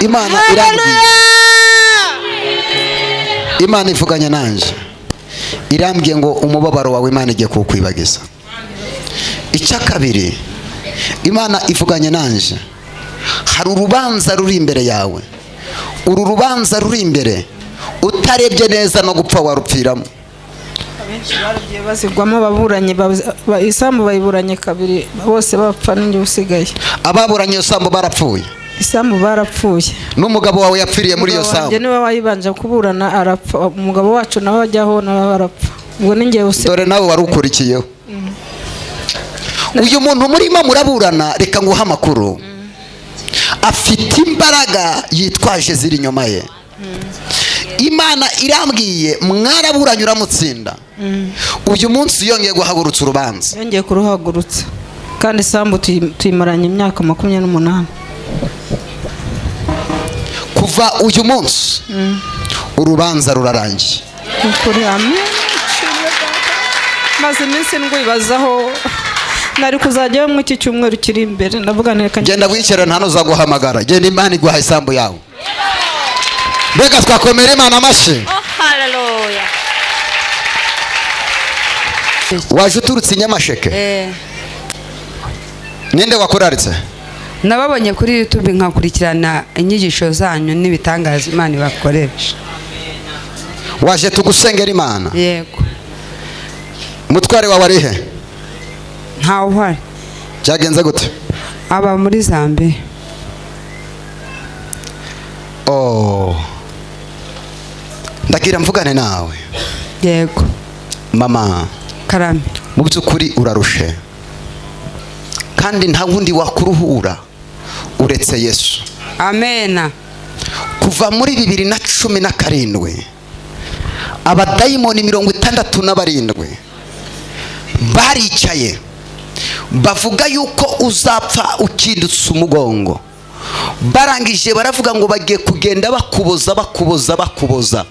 Imana irambwiye, Imana ivuganye nanjye, irambwiye ngo umubabaro wawe Imana igiye kuwukwibagiza. Icya kabiri, Imana ivuganye nanjye, hari urubanza ruri imbere yawe. Uru rubanza ruri imbere, utarebye neza no gupfa warupfiramo. Abenshi baragiye bazigwamo, ababuranye isambu bayiburanye kabiri, bose bapfa, n'injye usigaye. Ababuranye iyo sambu barapfuye? Isambu barapfuye. N'umugabo wawe yapfiriye muri iyo Umugabo wanjye sambu? niwe wayibanje kuburana arapfa, umugabo wacu nawe ajyaho, nawe barapfa, ubwo ni njye usigaye. Dore nawe wari ukurikiyeho. Uyu muntu murimo muraburana, reka nguhe amakuru, afite imbaraga yitwaje ziri inyuma ye. Imana irambwiye, mwaraburanye uramutsinda, uyu munsi yongeye guhagurutsa urubanza. Yongeye kuruhagurutsa, kandi isambu tuyimaranye imyaka 28. Kuva uyu munsi urubanza rurarangiye. Ukuri, amen. Maze iminsi ndwibazaho, nari kuzajyayo muri iki cyumweru kiri imbere, ndavuga nti reka. Genda wicare, nta nuzaguhamagara. Genda, Imana iguha isambu yawe. Mbega twakomera Imana amashyi! Oh, hallelujah. Waje uturutse i Nyamasheke? Eh. Ninde wakuraritse? Nababonye kuri YouTube, nkakurikirana inyigisho zanyu n'ibitangaza Imana ibakoresha. Waje tugusengera Imana? Yego. Umutware wawe ari he? Ntawe uhari. Byagenze gute? Aba muri Zambia. Oh, ndagira mvugane nawe. Yego. Mama. Karame. Mu by'ukuri urarushe, kandi nta wundi wakuruhura uretse Yesu. Amena. Kuva muri 2017, abadayimoni 67 baricaye bavuga yuko uzapfa ukindutse umugongo. Barangije baravuga ngo bagiye kugenda bakuboza, bakuboza, bakuboza,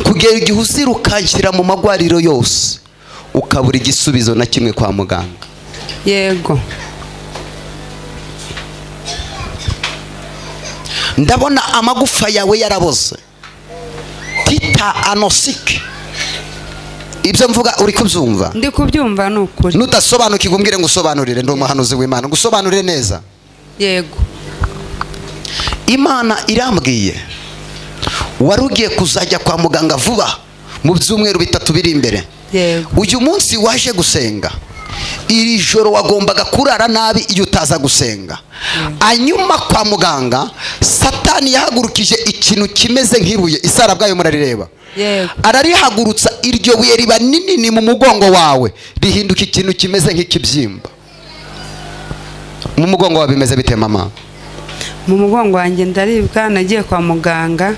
kugera igihe uzirukankira mu magwariro yose, ukabura igisubizo na kimwe kwa muganga. Yego. Ndabona amagufa yawe yaraboze, tita anosike. Ibyo mvuga uri kubyumva? Ndi kubyumva, ni ukuri. Nudasobanukirwa umbwire ngo usobanurire, ndi umuhanuzi w'Imana, ngo usobanurire neza. Yego. Imana irambwiye, wari ugiye kuzajya kwa muganga vuba mu byumweru 3 biri imbere. Yego. Uyu munsi waje gusenga, iri joro wagombaga kurara nabi iyo utaza gusenga. Hanyuma kwa muganga Satani yahagurukije ikintu kimeze nk'ibuye, isara bwayo murarireba? Yego. Ararihagurutsa, iryo buye riba nini mu mugongo wawe, rihinduka ikintu kimeze nk'ikibyimba mu mugongo wawe. Bimeze bite, mama? Mu mugongo wanjye ndaribwa. Nagiye kwa muganga,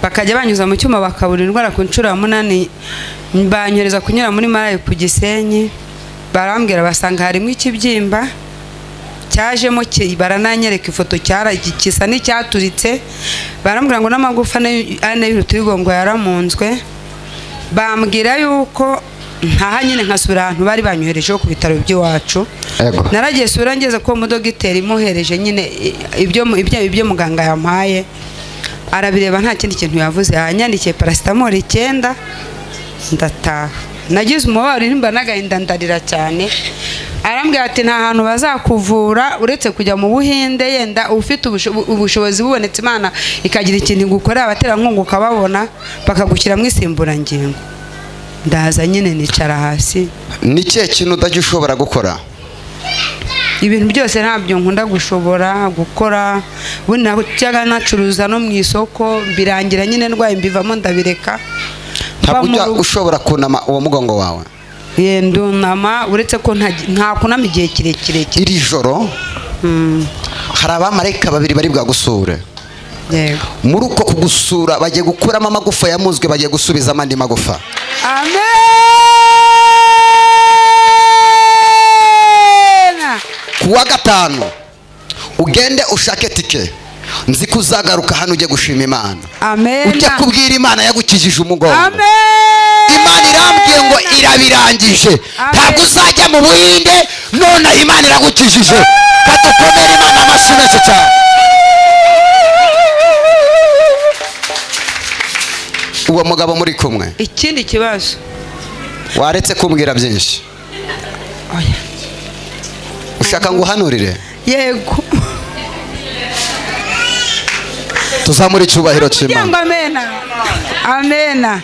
bakajya banyuza mu cyuma bakabura indwara. Ku nshuro ya 8 banyohereza kunyura muri marayi ku Gisenyi, barambwira basanga harimo ikibyimba cyajemo, barananyereka ifoto, gisa n'icyaturitse. Barambwira ngo n'amagufa ane y'urutirigongo yaramunzwe. Bambwira yuko ntaha nyine nkasubira ahantu bari banyoherejeho ku bitaro by'iwacu. Naragiye sura, ngeze ko umudogiteri imuhereje nyine ibyo muganga yampaye, arabireba, nta kindi kintu yavuze, yanyandikiye paracetamol 9, ndataha. Nagize umubabaro nimba n'agahinda, ndarira cyane. Arambwira ati nta hantu bazakuvura uretse kujya mu Buhinde, yenda ufite ubushobozi bubonetse, Imana ikagira ikintu igukorera, abaterankunga ukababona, bakagushyiramo insimburangingo. Ndaza nyine nicara hasi. Ni ikihe kintu utajya ushobora gukora? Ibintu byose ntabyo nkunda gushobora gukora. Ubundi najyaga nacuruza no mu isoko, birangira nyine ndwaye mbivamo, ndabireka. Ntabwo Mba mu ujya rugo. ushobora kunama uwo mugongo wawe? Ye, ndunama, uretse ko ntakunama igihe kirekire. Iri joro hari abamarayika babiri bari bwagusure. Yego. Muri uko kugusura bagiye gukuramo amagufa yamuzwe, bagiye gusubizamo andi magufa. Amen. Ku wa gatanu ugende ushake tike, nzi ko uzagaruka hano ujye gushima Imana. Amen. Ujye kubwira Imana yagukijije umugongo. Amen. Imana irambwiye ngo irabirangije. Amen. Ntabwo uzajya mu Buhinde, none Imana iragukijije. Kadukomere Imana amashyi menshi cyane. Uwo mugabo muri kumwe? Ikindi kibazo. Waretse kumbwira byinshi. Oya. Ushaka ngo uhanurire? Yego. Tuzamura icyubahiro cy'Imana. Yego, amena. Amena.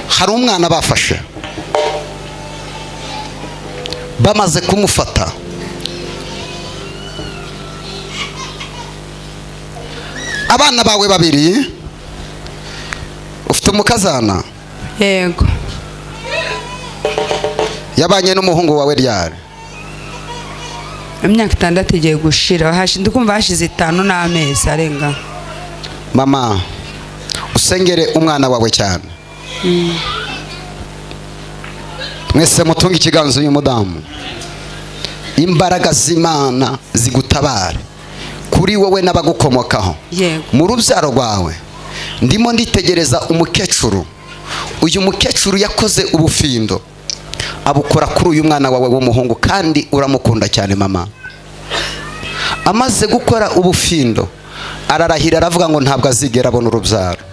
Hari umwana bafashe, bamaze kumufata abana bawe babiri, ufite umukazana? Yego. Yabanye n'umuhungu wawe ryari? Imyaka 6 igiye gushira, ndikumva hashize 5 n'amezi arenga. Mama, usengere umwana wawe cyane. Mwese mutunga ikiganza uyu mudamu, imbaraga z'Imana zigutabare kuri wowe n'abagukomokaho. Mu rubyaro rwawe ndimo nditegereza umukecuru. Uyu mukecuru yakoze ubufindo abukora kuri uyu mwana wawe w'umuhungu, kandi uramukunda cyane mama. Amaze gukora ubufindo ararahira aravuga ngo ntabwo azigera abona urubyaro.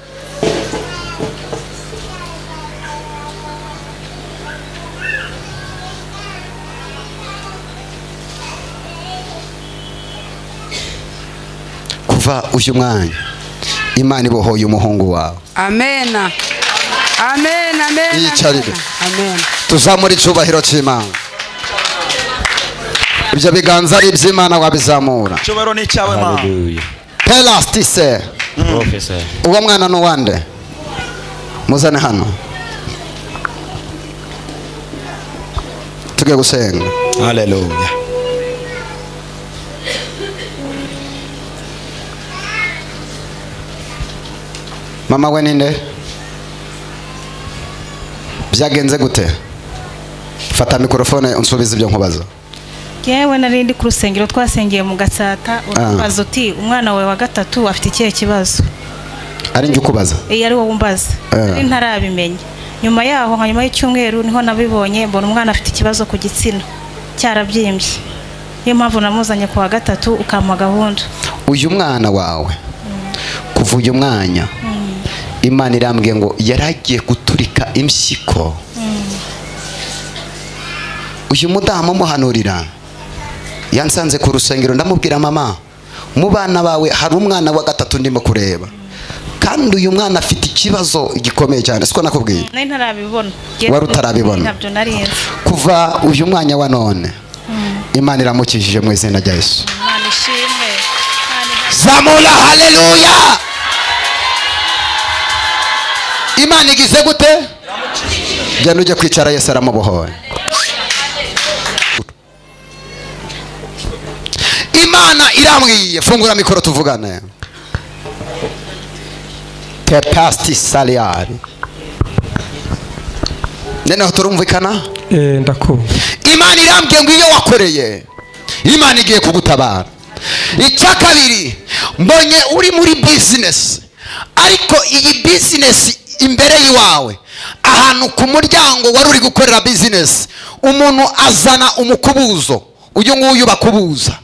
Kuva uyu mwanya Imana ibohoye umuhungu wawe. Amena. Amen, amen. Yicarire. Amen. Tuzamura icyubahiro cy'Imana. Ibyo biganza ari iby'Imana wabizamura. Icyubahiro ni icyawe Mana. Pelastise. Professor. Uwo mwana ni uwande? Muzane hano. Tugiye gusenga. Hallelujah. Mama we ninde? Byagenze gute? Fata mikrofone unsubize ibyo nkubaza. Yewe nari ndi ku rusengero twasengeye mu Gatsata, urabaza uti umwana wawe wa gatatu afite ikihe kibazo? Ari njye ukubaza? Ari wowe umbaza. Nari ntarabimenya. Nyuma yaho nka nyuma y'icyumweru niho nabibonye, mbona umwana afite ikibazo ku gitsina cyarabyimbye. Niyo mpamvu namuzanye ku wa gatatu ukampa gahunda. Uyu mwana wawe kuva uyu mwanya Imana irambwiye ngo yaragiye guturika impyiko. Uyu mudamu muhanurira yansanze ku rusengero, ndamubwira mama, mu bana bawe hari umwana wa gatatu ndimo kureba, kandi uyu mwana afite ikibazo gikomeye cyane. Siko nakubwiye? Nari ntarabibona. Wari utarabibona. Ntabyo nari nzi. Kuva uyu mwanya wa none Imana iramukijije mu izina rya Yesu. Imana ishimwe. Zamura haleluya. Imana igize gute? Genda ujye kwicara, Yesu aramubohoye. Imana irambwiye, fungura mikoro tuvugane. Tepasti saliari. Nene turumvikana? Ndakumva. Imana irambwiye ngo iyo wakoreye Imana igiye kugutabara. Icya kabiri, mbonye uri muri business, ariko iyi business imbere yiwawe ahantu ku muryango wari uri gukorera business, umuntu azana umukubuzo, uyu nguyu bakubuza,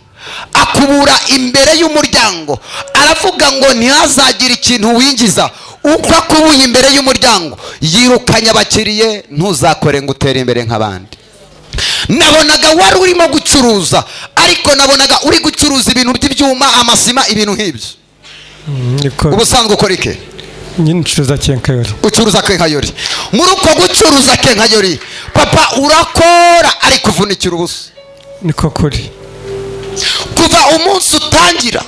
akubura imbere y'umuryango, aravuga ngo ntihazagira ikintu winjiza. Uko akubuye imbere y'umuryango yirukanye abakiriye, ntuzakore ngo utere imbere nk'abandi. Nabonaga wari urimo gucuruza, ariko nabonaga uri gucuruza ibintu by'ibyuma, amasima, ibintu nk'ibyo. Ubusanzwe ukora iki? Nyine ncuruza kenkayori. Ucuruza kenkayori. Muri uko gucuruza kenkayori, papa urakora ariko uvunikira ubusa. Niko kuri. Kuva umunsi utangira,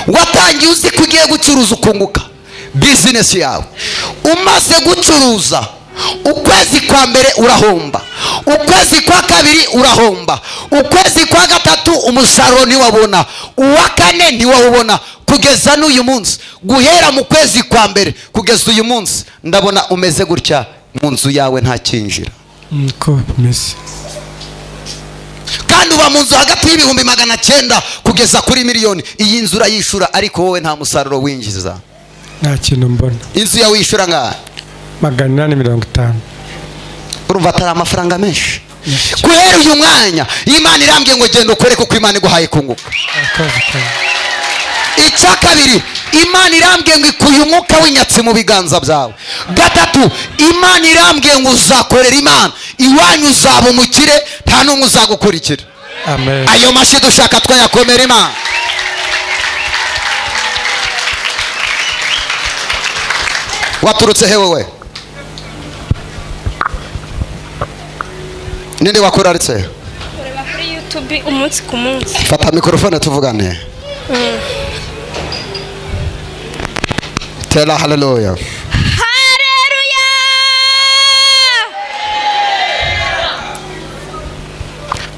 watangiye uzi ko ugiye gucuruza ukunguka business yawe. Umaze gucuruza ukwezi kwa mbere urahomba, ukwezi kwa kabiri urahomba, ukwezi kwa gatatu umusaruro ntiwabona, uwa kane ntiwawubona, kugeza n'uyu munsi. Guhera mu kwezi kwa mbere kugeza uyu munsi ndabona umeze gutya, mu nzu yawe nta kinjira. Niko bimeze. Kandi uba mu nzu hagati y'ibihumbi 900 kugeza kuri miliyoni. Iyi nzu urayishura ariko wowe nta musaruro winjiza. Nta kintu mbona. Inzu yawe yishura ngahe? 850. Urumva atari amafaranga menshi. Guhera uyu mwanya Imana irambwiye ngo genda ukore kuko Imana iguhaye kunguka. Icya kabiri, Imana irambwiye ngo ikuye umwuka w'inyatsi mu biganza byawe. Gatatu, Imana irambwiye ngo uzakorera Imana, iwanyu uzaba umukire, nta n'umwe uzagukurikira. Amen. Ayo mashyi dushaka twayakomera Imana. Waturutse he wowe? Ninde wakuraritse? Ureba kuri YouTube umunsi ku munsi. Fata mikorofone tuvugane. Tera haleluya. Haleluya!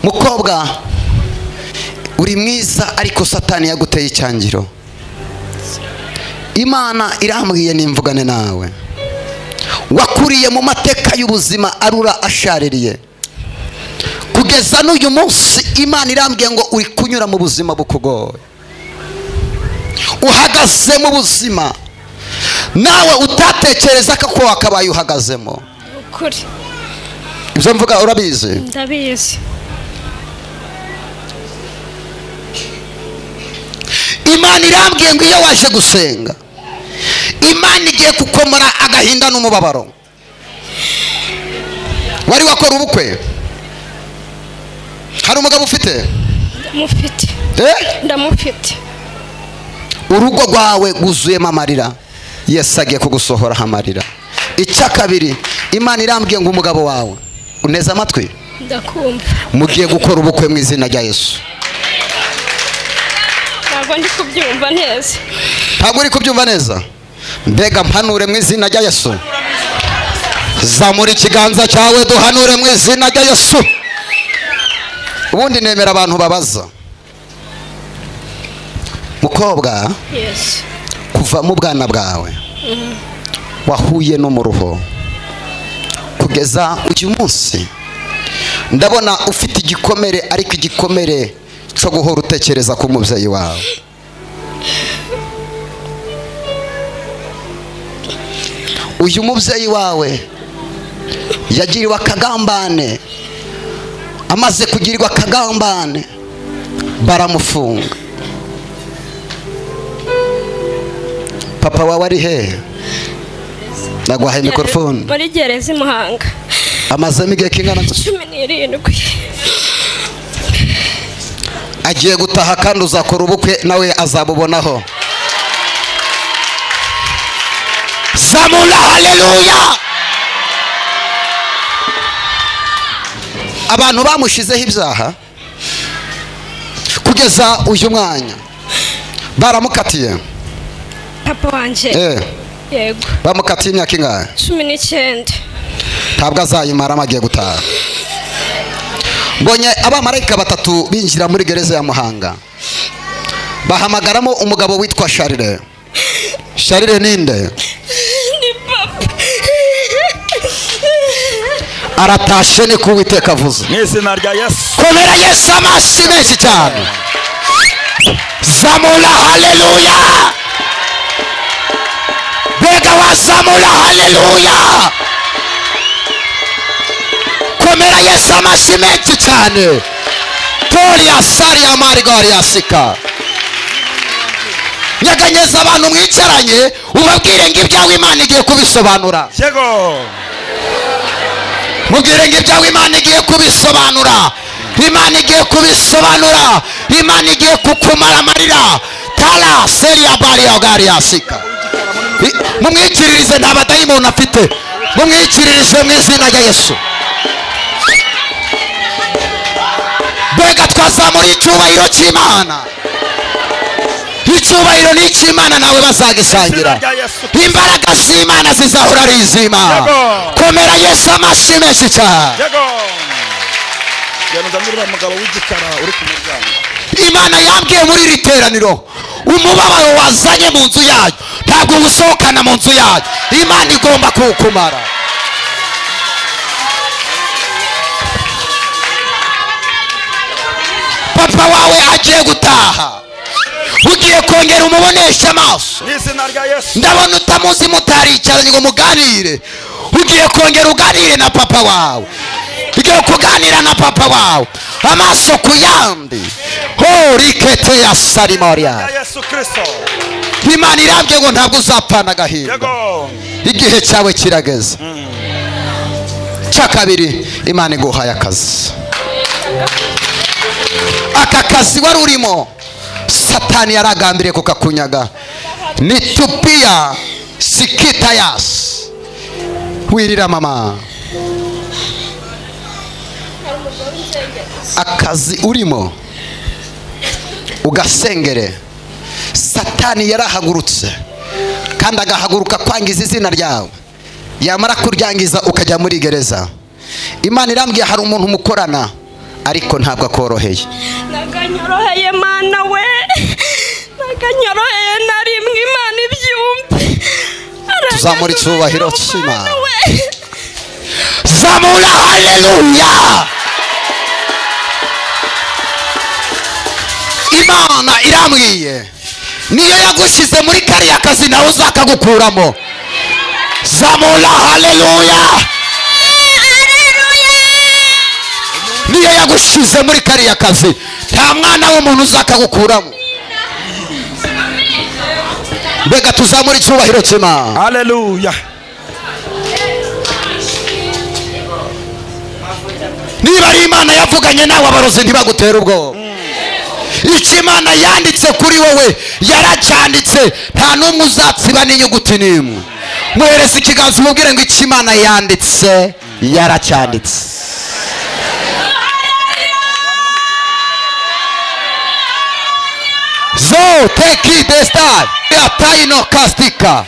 Mukobwa uri mwiza, ariko Satani yaguteye icyangiro. Imana irambwiye nimvugane nawe. Wakuriye mu mateka y'ubuzima arura ashaririye, kugeza n'uyu munsi Imana irambwiye ngo uri kunyura mu buzima bukugoye, uhagaze mu buzima nawe utatekereza ko wakabaye uhagazemo. Ukuri. Ibyo mvuga urabizi? Ndabizi. Imana irambwiye ngo iyo waje gusenga, Imana igiye kukomora agahinda n'umubabaro. Wari wakora ubukwe? Hari umugabo ufite? Ndamufite. Ndamufite. Urugo rwawe rwuzuyemo amarira, Yesu agiye kugusohoraho amarira. Icya kabiri, Imana irambwiye ngo umugabo wawe, uneze amatwi? Ndakumva. Mugiye gukora ubukwe mu izina rya Yesu. Ntabwo ndi kubyumva neza. Ntabwo uri kubyumva neza? Mbega mpanure mu izina rya Yesu. Zamura ikiganza cyawe duhanure mu izina rya Yesu. Ubundi nemera abantu babaza. Mukobwa, yes, kuva mu bwana bwawe wahuye n'umuruho kugeza uyu munsi, ndabona ufite igikomere, ariko igikomere cyo guhora utekereza ku mubyeyi wawe. Uyu mubyeyi wawe yagiriwe akagambane, amaze kugirirwa akagambane baramufunga. Papa wawe ari he? Naguhaye mikrofone. Muri gereza i Muhanga. Amazemo igihe kingana 17. Agiye gutaha kandi uzakora ubukwe nawe azabubonaho. Zamura haleluya. Abantu bamushizeho ibyaha kugeza uyu mwanya baramukatiye. Papa wanje. Yego. Bamukatiye imyaka ingahe? 19. Ntabwo azayimara, agiye gutaha. Mbonye abamarayika batatu binjira muri gereza ya Muhanga, bahamagaramo umugabo witwa Sharire. Sharire ninde? Ni papa. Aratashe ni kuwiteka avuze. Mu izina rya Yesu. Komera Yesu amashyi menshi cyane. Zamura haleluya. Bega wazamura haleluya. Komera Yesu amashyi menshi cyane. Toria saria marigori asika. Nyeganyeza abantu mwicaranye ubabwire ngo ibyawe Imana igiye kubisobanura. Yego. Mubwire ngo ibyawe Imana igiye kubisobanura. Imana igiye kubisobanura. Imana igiye kukumara amarira. Tara seria baria gari asika. Mumwikiririze, nta badayimoni afite. Mumwikiririze mu izina rya Yesu. Mbega twazamura icyubahiro cy'Imana. Icyubahiro ni icy'Imana, nawe bazagisangira. Imbaraga z'Imana zizahora ari iz'Imana. Komera Yesu amashyi menshi cyane. Imana yambwiye muri iri teraniro, umubabaro wazanye mu nzu yayo ntabwo uwusohokana mu nzu yayo. Imana igomba kuwukumara. Papa wawe agiye gutaha, ugiye kongera umubonesha amaso. Ndabona utamuzi mutaricaranye ngo muganire, ugiye kongera uganire na papa wawe. Igiye kuganira na papa wawe amaso ku yandi. Horikete ya sarimoria. Yesu Kristo. Imana irambye ngo ntabwo uzapfana agahinda. Yego. Igihe cyawe kirageze. Cya kabiri, Imana iguhaye akazi. Aka kazi wari urimo Satani yaragambiriye kukakunyaga. Ni tupia sikitayas. Wirira mama. Akazi urimo ugasengere. Satani yarahagurutse kandi agahaguruka kwangiza izina ryawe, yamara kuryangiza ukajya muri gereza. Imana irambwiye hari umuntu mukorana ariko ntabwo akoroheye. Naganyoroheye mana we, naganyoroheye na rimwe. Imana ibyumve. Tuzamura icyubahiro cy'Imana. Zamura haleluya. Imana irambwiye niyo yagushyize muri kariya kazi nawe uzakagukuramo. Zamura haleluya. Niyo yagushize muri kariya kazi nta mwana w'umuntu uzakagukuramo. Mbega tuzamura icyubahiro cy'Imana. Haleluya. Niba ari Imana yavuganye nawe abarozi ntibagutera ubwoba. Icyo Imana yanditse kuri wowe yaracyanditse, nta n'umwe uzatsiba n'inyuguti n'imwe. Muhereze ikiganza umubwire ngo icyo Imana yanditse yaracyanditse. Zo teki destar ataino kastika.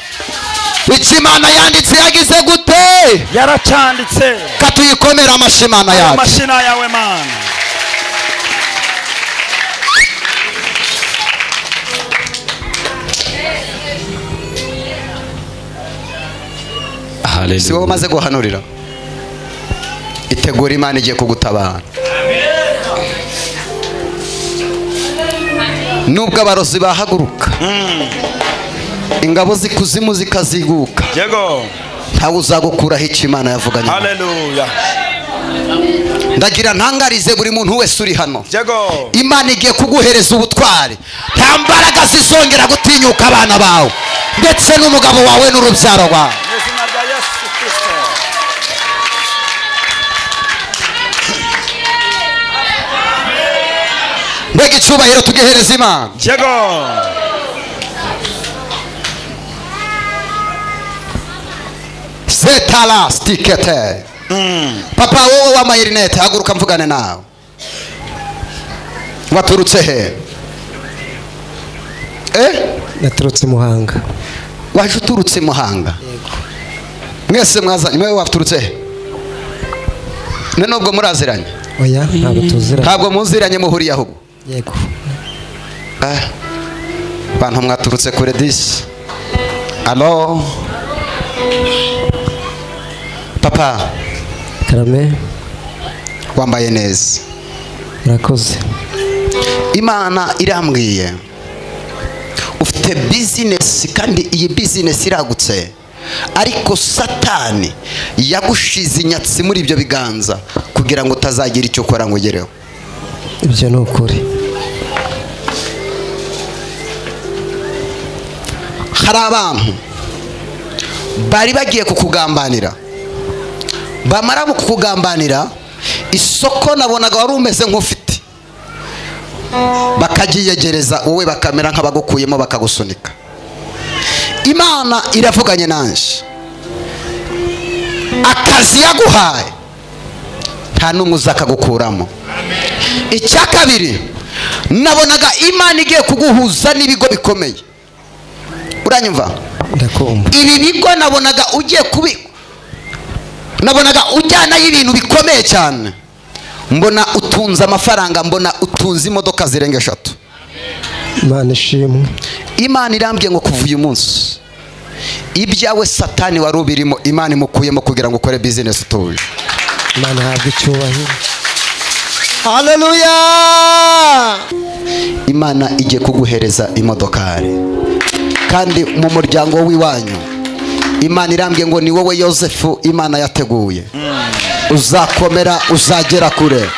Icyo Imana yanditse yagize gute? Yaracyanditse. Katuyikomera amashyi Imana yacu. Amashyi yawe Mana. Si wowe umaze guhanurira. Itegura, Imana igiye kugutabara. Nubwo abarozi bahaguruka, ingabo zikuzimu zikaziguka, yego, ntawe uzagukuraho icyo Imana yavuganye. Haleluya. Ndagira ntangarize buri muntu wese uri hano, yego, Imana igiye kuguhereza ubutwari. Nta mbaraga zizongera gutinyuka abana bawe ndetse n'umugabo wawe n'urubyaro rwawe. Mbega icyubahiro tugihereza Imana. Yego. Setala stikete. Papa wowe wambaye rinete haguruka mvugane nawe. Waturutse he? Naturutse Muhanga. Waje uturutse Muhanga? Yego. Mwese mwazanye, mwe waturutse he? None ubwo muraziranye? Oya, ntabwo tuziranye. Ntabwo muziranye, muhuriye ahubwo. Yego. Bantu mwaturutse kure disi. Allo. Papa. Karame. Wambaye neza. Murakoze. Imana irambwiye ufite business kandi iyi business iragutse, ariko Satani yagushize inyatsi muri ibyo biganza kugira ngo utazagira icyo ukora ngo ugereho. Ibyo ni ukuri. Hari abantu bari bagiye kukugambanira, bamara kukugambanira isoko nabonaga wari umeze nk'ufite, bakagiyegereza wowe bakamera nk'abagukuyemo bakagusunika. Imana iravuganye nanje, akazi yaguhaye nta n'umwe uzakagukuramo. Icya kabiri, nabonaga Imana igiye kuguhuza n'ibigo bikomeye. Uranyumva? Ndakumva. Ibi bigo nabonaga ugiye kubi, nabonaga ujyanayo ibintu bikomeye cyane. Mbona utunze amafaranga, mbona utunze imodoka zirenga 3. Imana ishimwe. Imana irambwiye ngo kuva uyu munsi ibyawe Satani wari ubirimo Imana imukuyemo kugira ngo ukore business utuje. Imana ihabwe icyubahiro. Haleluya. Imana igiye kuguhereza imodokari. Kandi mu muryango w'iwanyu Imana irambwiye ngo ni wowe Yosefu Imana yateguye. Uzakomera, uzagera kure.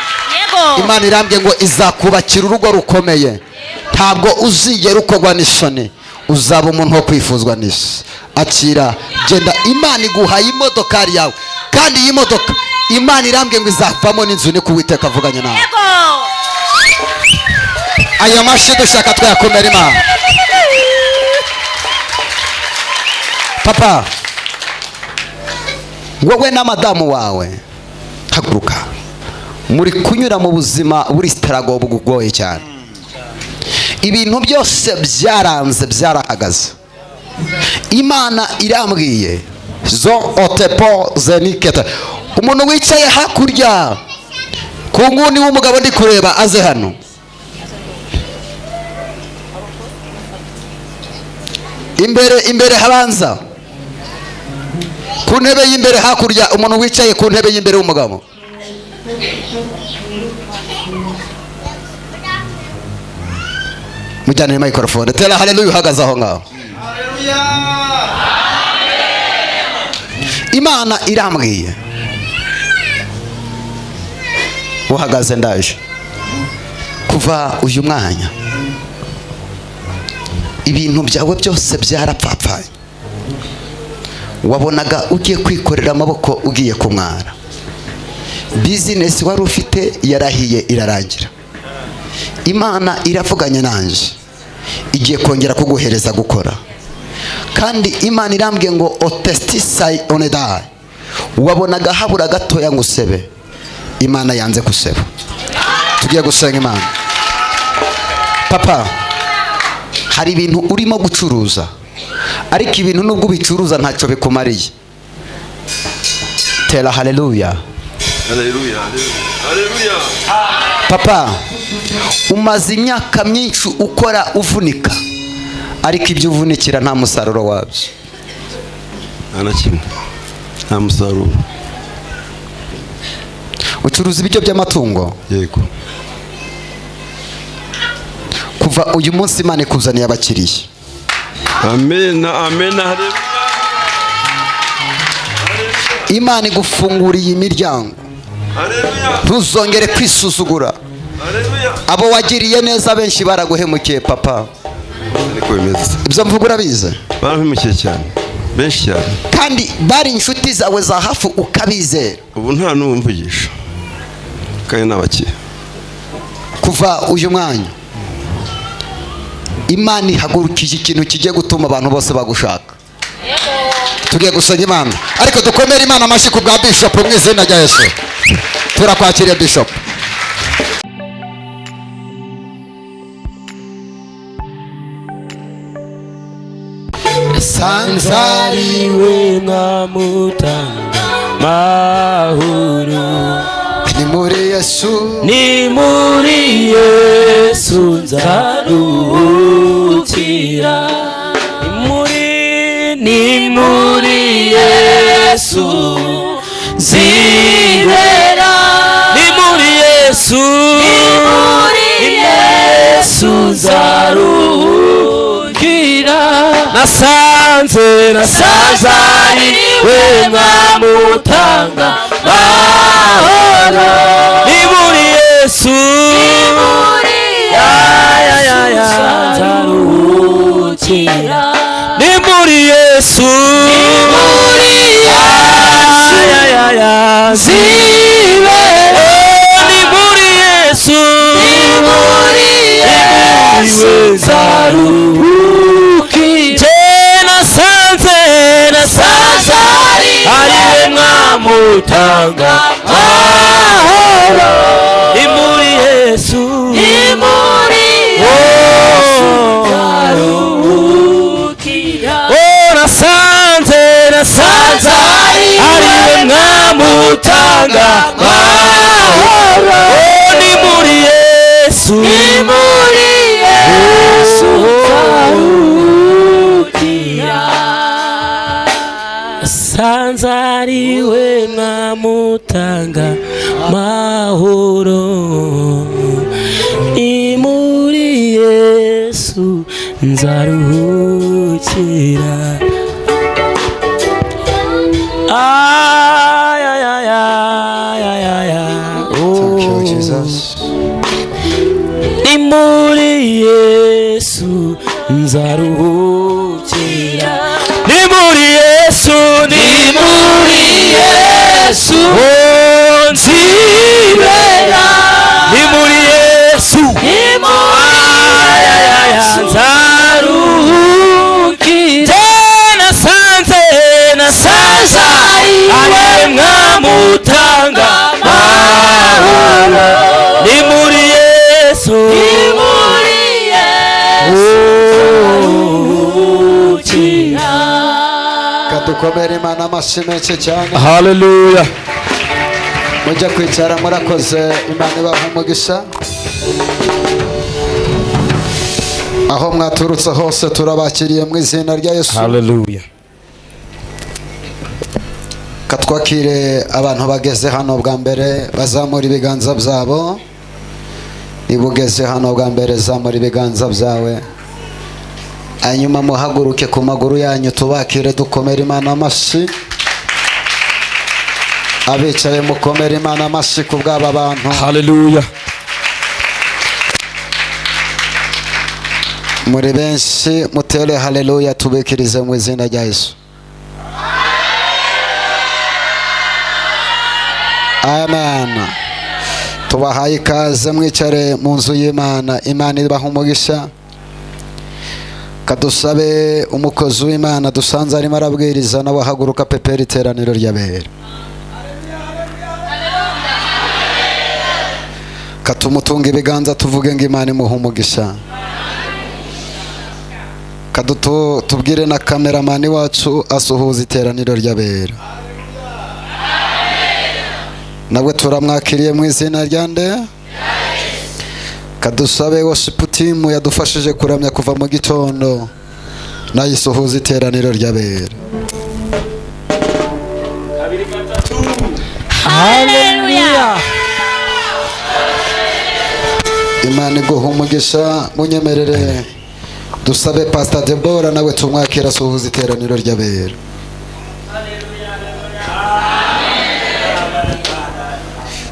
Imana irambye ngo izakubakira urugo rukomeye, ntabwo uzigera ukogwa n'isoni, uzaba umuntu wo kwifuzwa n'isi. Akira, genda, Imana iguhaye imodokari yawe, kandi iyi modoka Imana irambye ngo izavamo n'inzu, ni kuwiteka avuganye nawe. Aya mashi dushaka twayakomera Imana. Papa, wowe na madamu wawe haguruka, muri kunyura mu buzima buri struggle bugoye cyane, ibintu byose byaranze, byarahagaze. Imana irambwiye zo otepo zeniketa. Umuntu wicaye hakurya ku nguni w'umugabo ndi kureba aze hano. Imbere, imbere habanza ku ntebe y'imbere hakurya, umuntu wicaye ku ntebe y'imbere w'umugabo. Mujyane microphone. Tera haleluya uhagaze aho ngaho. Imana irambwiye, uhagaze ndaje, kuva uyu mwanya ibintu byawe byose byarapfapfaye, wabonaga ugiye kwikorera amaboko, ugiye kumwara, business wari ufite yarahiye irarangira. Imana iravuganye nanje, igiye kongera kuguhereza gukora. Kandi Imana irambwiye ngo otestisai onedai, wabonaga habura gatoya ngo usebe, Imana yanze kuseba. Tugiye gusenga Imana. Papa, hari ibintu urimo gucuruza, ariko ibintu nubwo ubicuruza ntacyo bikumariye. Tera haleluya. Haleluya. Haleluya. Papa, umaze imyaka myinshi ukora uvunika, ariko ibyo uvunikira nta musaruro wabyo. Nta na kimwe, nta musaruro. Ucuruza ibiryo by'amatungo? Yego. Kuva uyu munsi Imana ikuzaniye abakiriya. Amen, amen. Haleluya. Imana igufunguriye imiryango. Ntuzongere kwisuzugura. Abo wagiriye neza benshi baraguhemukiye papa. Ibyo mvuga urabizi? Barahemukiye cyane, benshi cyane. Kandi bari inshuti zawe za hafi ukabizera. Ubu nta n'umvugisha kandi n'abakiriya. Kuva uyu mwanya Imana ihagurukije ikintu kigiye gutuma abantu bose bagushaka. Tugiye gusenga Imana, ariko dukomere Imana amashyi ku bwa Bishop mu izina rya Yesu. Turakwakiriye Bishop. Sanzariwe mwamutanga mahoro, ni muri Yesu, ni muri Yesu nzaruhukira, ni muri Yesu zibera, ni muri Yesu, ni muri Yesu nzaruhukira. Nasanze, nasanze we mwamutanga mahoro, ni muri Yesu, ni muri Yesu nzaruhukira, ni muri Yesu, ni muri Yesu zibera, ni muri Yesu, ni muri Yesu nzaruhukira. Nasanze, nasanze ariwe mwamutanga mahoro, ni muri Yesu, ni muri Yesu nzaruhukira. Oh, nasanze, nasanze ariwe mwamutanga mahoro, ni muri Yesu, ni muri Yesu nzaruhukira. Nasanze ariwe mwamutanga mahoro, ni muri Yesu nzaruhukira. Ay, ay, ay, ay. Nzaruhukira ni muri Yesu, ni muri Yesu, oh, nzibera ni muri Yesu, ni muri Yesu nzaruhukira. Nasanze, nasanze ari mwamutanga mahoro, ni muri Yesu, ni muri Yesu nzaruhukira. Kadukomere Imana amashyi menshi cyane. Haleluya. Mujya kwicara, murakoze. Imana ibaha umugisha. Aho mwaturutse hose turabakiriye mu izina rya Yesu. Haleluya. Katwakire abantu bageze hano bwa mbere, bazamura ibiganza byabo. Niba ugeze hano bwa mbere, zamura ibiganza byawe, hanyuma muhaguruke ku maguru yanyu, tubakire, dukomere Imana amashyi. Abicaye mukomere Imana amashyi ku bw'aba bantu. Haleluya. Muri benshi mutere haleluya, tubikirize mu izina rya Yesu. Amen. Tubahaye ikaze, mwicare mu nzu y'Imana. Imana ibaha umugisha. Kadusabe umukozi w'Imana dusanze arimo arabwiriza, nawe ahaguruka pepera iteraniro ry'abera. Katumutunga ibiganza tuvuge ngo Imana imuhe umugisha. Kadutu tubwire na kameramani wacu asuhuza iteraniro ry'abera. Nabwo turamwakiriye mu izina rya nde? Kadusabe worship team yadufashije kuramya kuva mu gitondo, nayisuhuza iteraniro ry'abera. Haleluya. Imana iguha umugisha. Munyemerere dusabe Pastor Deborah nawe tumwakira asuhuza iteraniro ry'abera.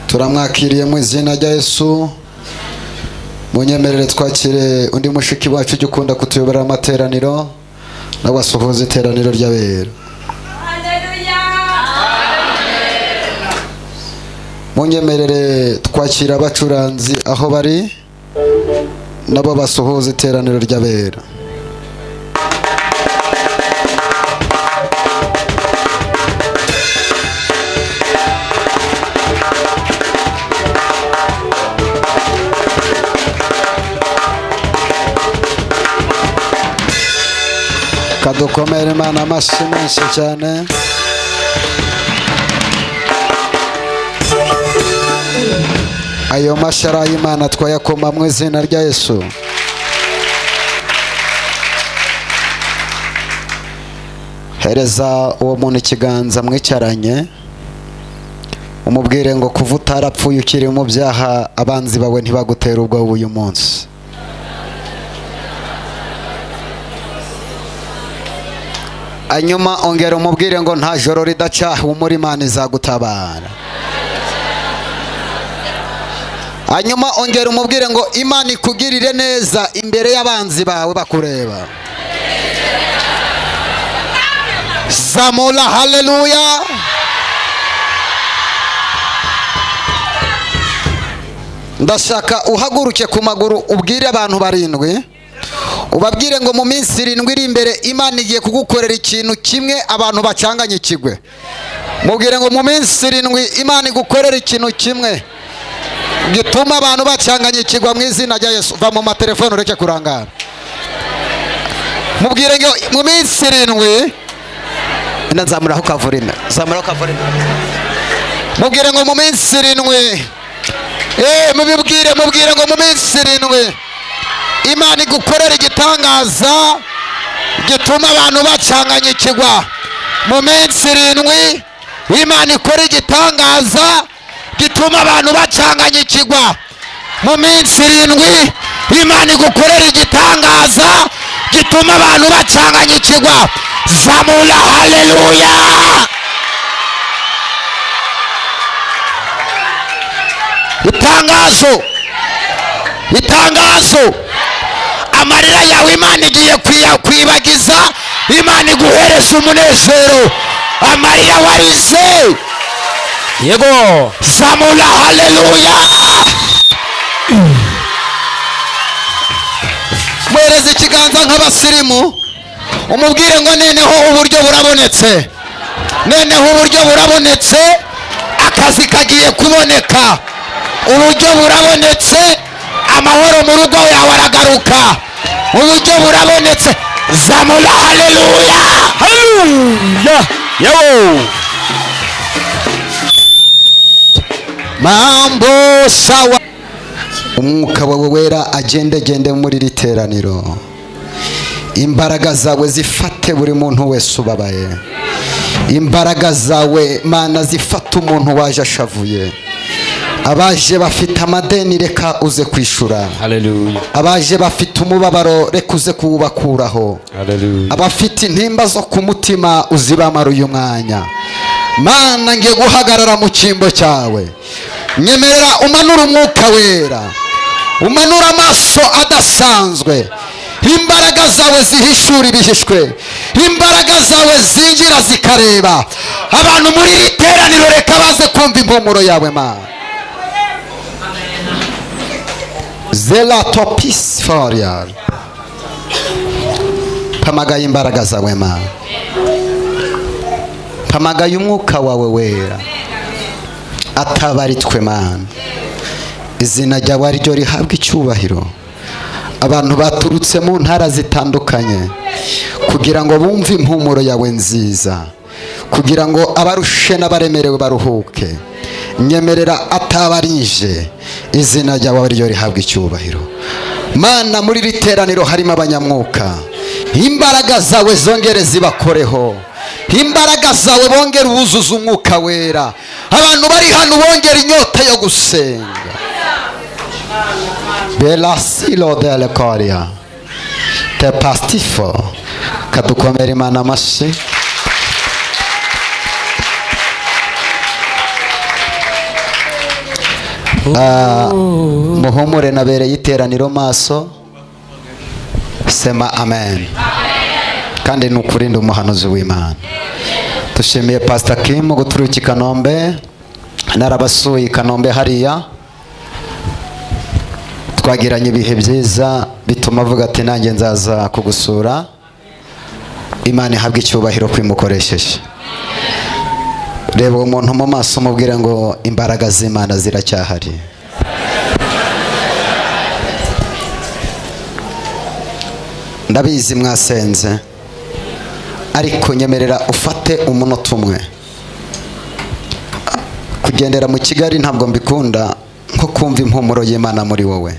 Turamwakiriye mu izina rya Yesu. Munyemerere twakire undi mushiki wacu ujya ukunda kutuyobora amateraniro, nawe asuhuza iteraniro ry'abera. Munyemerere twakira abacuranzi aho bari, nabo basuhuza iteraniro ry'abera. Kadukomere Imana amashyi menshi cyane. Ayo mashyi ari ay'Imana, twayakoma mu izina rya Yesu. Hereza uwo muntu ikiganza mwicaranye, umubwire ngo kuva utarapfuye ukiri mu byaha, abanzi bawe ntibagutera ubwoba uyu munsi. Hanyuma ongera umubwire ngo nta joro ridaca, humura Imana izagutabara. Hanyuma ongera umubwire ngo Imana ikugirire neza imbere y'abanzi bawe bakureba. Zamura haleluya. Ndashaka uhaguruke ku maguru ubwire abantu barindwi, ubabwire ngo mu minsi irindwi iri imbere Imana igiye kugukorera ikintu kimwe abantu bacanganye ikigwe. Mubwire ngo mu minsi irindwi Imana igukorera ikintu kimwe gituma abantu bacanganye ikigwa mu izina rya Yesu. Va mu matelefone ureke kurangara. Mubwire ngo mu minsi irindwi, nzamuraho kavurime, zamuraho kavurime. Mubwire ngo mu minsi irindwi, mubibwire, mubwire ngo mu minsi irindwi Imana igukorera igitangaza gituma abantu bacanganye ikigwa. Mu minsi irindwi Imana ikora igitangaza gituma abantu bacanganye ikigwa. Mu minsi irindwi Imana igukorera igitangaza gituma abantu bacanganye ikigwa. Zamura haleluya. Itangazo, itangazo, Amarira yawe Imana igiye kwibagiza, Imana iguhereza umunezero. Amarira warize, yego, zamura haleluya. Mwereze ikiganza nk'abasirimu, umubwire ngo noneho uburyo burabonetse, noneho uburyo burabonetse, akazi kagiye kuboneka, uburyo burabonetse, amahoro mu rugo yawe aragaruka, uburyo burabonetse. Zamura haleluya, haleluya. Yego, mambo sawa. Umwuka wawe wera agendegende muri iri teraniro, imbaraga zawe zifate buri muntu wese ubabaye, imbaraga zawe Mana zifate umuntu waje ashavuye, abaje bafite amadeni reka uze kwishura, haleluya, abaje bafite umubabaro reka uze kuwubakuraho, haleluya, abafite intimba zo ku mutima uzibamara uyu mwanya. Mana ngiye guhagarara mu cyimbo cyawe, nyemerera umanura umwuka wera, umanura amaso adasanzwe, imbaraga zawe zihishura ibihishwe, imbaraga zawe zinjira zikareba abantu muri iri teraniro, reka baze kumva impumuro yawe Mana. Zelatopis forial, pamagaye imbaraga zawe Mana, pamagaye umwuka wawe wera atabaritwe Mana. Izina ryawe ariryo rihabwa icyubahiro. Abantu baturutse mu ntara zitandukanye kugira ngo bumve impumuro yawe nziza, kugira ngo abarushe n'abaremerewe baruhuke. Nyemerera atabarije, izina ryawe ariryo rihabwa icyubahiro. Mana muri iri teraniro harimo abanyamwuka, imbaraga zawe zongere zibakoreho, imbaraga zawe bongere ubuzuza umwuka wera. Abantu bari hano bongere inyota yo gusenga. Belasilo del Coria te pastifo kadukomera Imana amashyi. Muhumure nabereye iteraniro maso, sema amen. Kandi ni ukurinda umuhanuzi w'Imana. Dushimiye Pastor Kim guturuka i Kanombe, narabasuye i Kanombe hariya, twagiranye ibihe byiza bituma avuga ati nanjye nzaza kugusura. Imana ihabwe icyubahiro kwimukoresheje. Reba uwo muntu mu maso umubwire ngo imbaraga z'Imana ziracyahari. Ndabizi mwasenze, ariko nyemerera ufate umunota umwe. Kugendera mu Kigali ntabwo mbikunda nko kumva impumuro y'Imana muri wowe.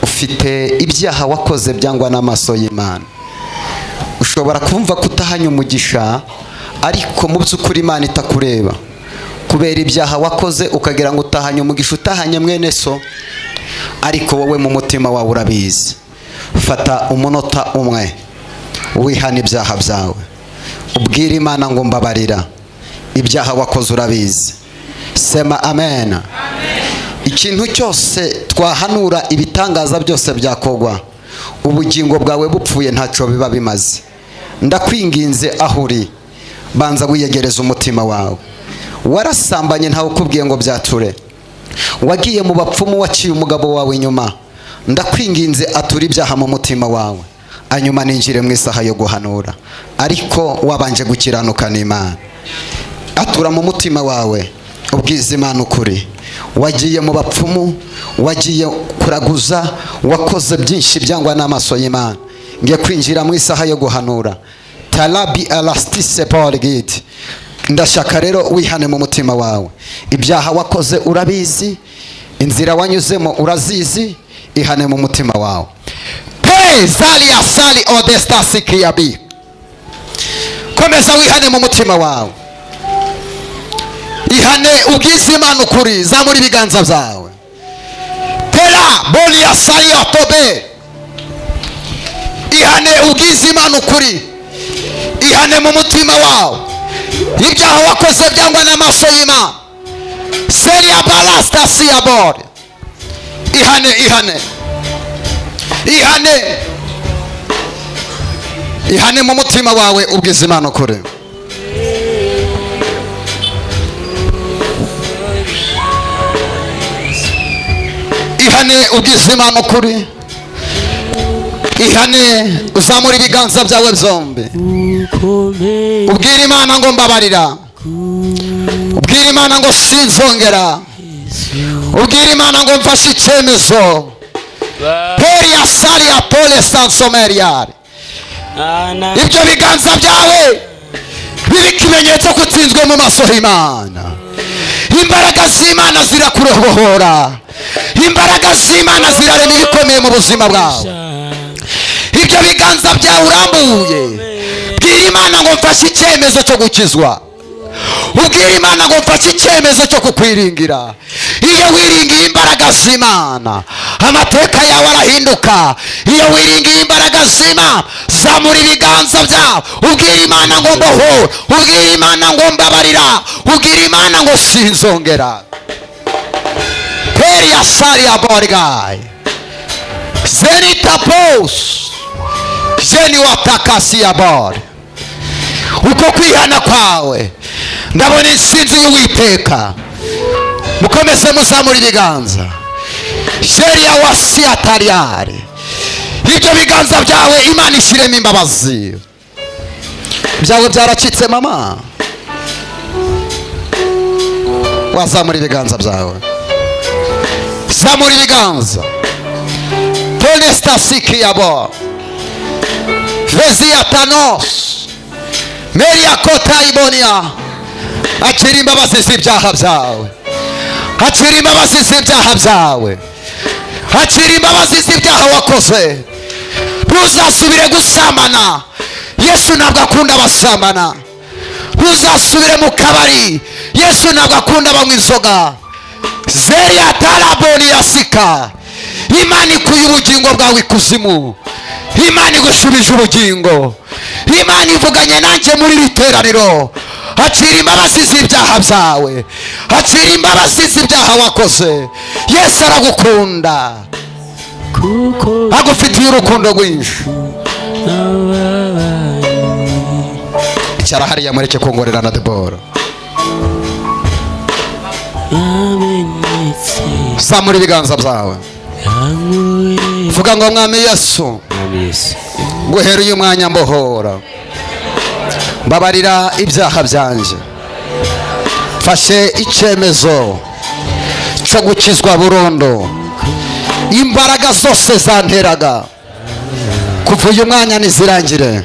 Ufite ibyaha wakoze byangwa n'amaso y'Imana. Ushobora kumva kutahanya umugisha, ariko mu by'ukuri Imana itakureba kubera ibyaha wakoze, ukagira ngo utahanye umugisha utahanye mwene so, ariko wowe mu mutima wawe urabizi. Fata umunota umwe wihana ibyaha byawe, ubwire Imana ngo mbabarira, ibyaha wakoze urabizi. Sema amen. Ikintu cyose twahanura, ibitangaza byose byakogwa, ubugingo bwawe bupfuye ntacyo biba bimaze. Ndakwinginze aho uri, banza wiyegereza umutima wawe. Warasambanye ntawe ukubwiye ngo byature, wagiye mu bapfumu waciye umugabo wawe inyuma. Ndakwinginze atura ibyaha mu mutima wawe, anyuma ninjire mu isaha yo guhanura, ariko wabanje gukiranuka n'Imana. Atura mu mutima wawe ubwiza Imana ukuri. Wagiye mu bapfumu, wagiye kuraguza, wakoze byinshi byangwa n'amaso y'Imana. Ngiye kwinjira mu isaha yo guhanura. Talabi elastise paul guide. Ndashaka rero wihane mu mutima wawe. Ibyaha wakoze urabizi, inzira wanyuzemo urazizi, ihane mu mutima wawe. Pe zalia sali odesta sikiyabi. Komeza wihane mu mutima wawe. Ihane ubwiza Imana ukuri, zamura ibiganza byawe. Pera bolia sali atobe. Ihane ubwiza Imana ukuri, ihane mu mutima wawe. Ibyaha wakoze byangwa n'amaso y'Imana. Seria balasta siabor. Ihane, ihane. Ihane, ihane mu mutima wawe, ubwiza Imana ukuri. Ihane, ubwiza Imana ukuri. Ihane, uzamura ibiganza byawe byombi, ubwira Imana ngo mbabarira, ubwira Imana ngo sinzongera, ubwira Imana ngo mfashe icyemezo. Peria saria pole sansomeriare. Ibyo biganza byawe bibe ikimenyetso ko utsinzwe mu maso y'Imana. Imbaraga z'Imana zirakurobohora, imbaraga z'Imana zirarema ibikomeye mu buzima bwawe. Ibyo biganza byawe urambuye, bwira Imana ngo mfashe icyemezo cyo gukizwa, ubwira Imana ngo mfashe icyemezo cyo kukwiringira. Iyo wiringiye imbaraga z'Imana, amateka yawe arahinduka. Iyo wiringiye imbaraga z'Imana, zamura ibiganza byawe, ubwira Imana ngo mbohora, ubwira Imana ngo mbabarira, ubwira Imana ngo sinzongera. Peria saria borgai zenita pos zeni watakasia bor. Uko kwihana kwawe ndabona intsinzi y'Uwiteka. Mukomeze muzamura ibiganza. Sheria wasiatariare. Ibyo biganza byawe Imana ishyiremo imbabazi. Byawe byaracitse mama. Wazamura ibiganza byawe, zamura ibiganza. Polestasiki yabo vezia tanos meria kota ibonia. Akira imbabazi z'ibyaha byawe, akira imbabazi z'ibyaha byawe, akira imbabazi z'ibyaha wakoze. Ntuzasubire gusambana, Yesu ntabwo akunda abasambana. Ntuzasubire mu kabari, Yesu ntabwo akunda abanywa inzoga. Zeria taraboni yasika. Imana ikuye ubugingo bwawe ikuzimu, Imana igushubije ubugingo. Imana ivuganye nanjye muri iri teraniro. Akira imbabazi z'ibyaha byawe, akira imbabazi z'ibyaha wakoze. Yesu aragukunda, agufitiye urukundo rwinshi. Icara hariya mureke kongorera na Debora. Zamura ibiganza byawe, vuga ngo Mwami Yesu, guhera uyu mwanya mbohora, mbabarira ibyaha byanjye, mfashe icyemezo cyo gukizwa burundu. Imbaraga zose zanteraga kuva uyu mwanya nizirangire,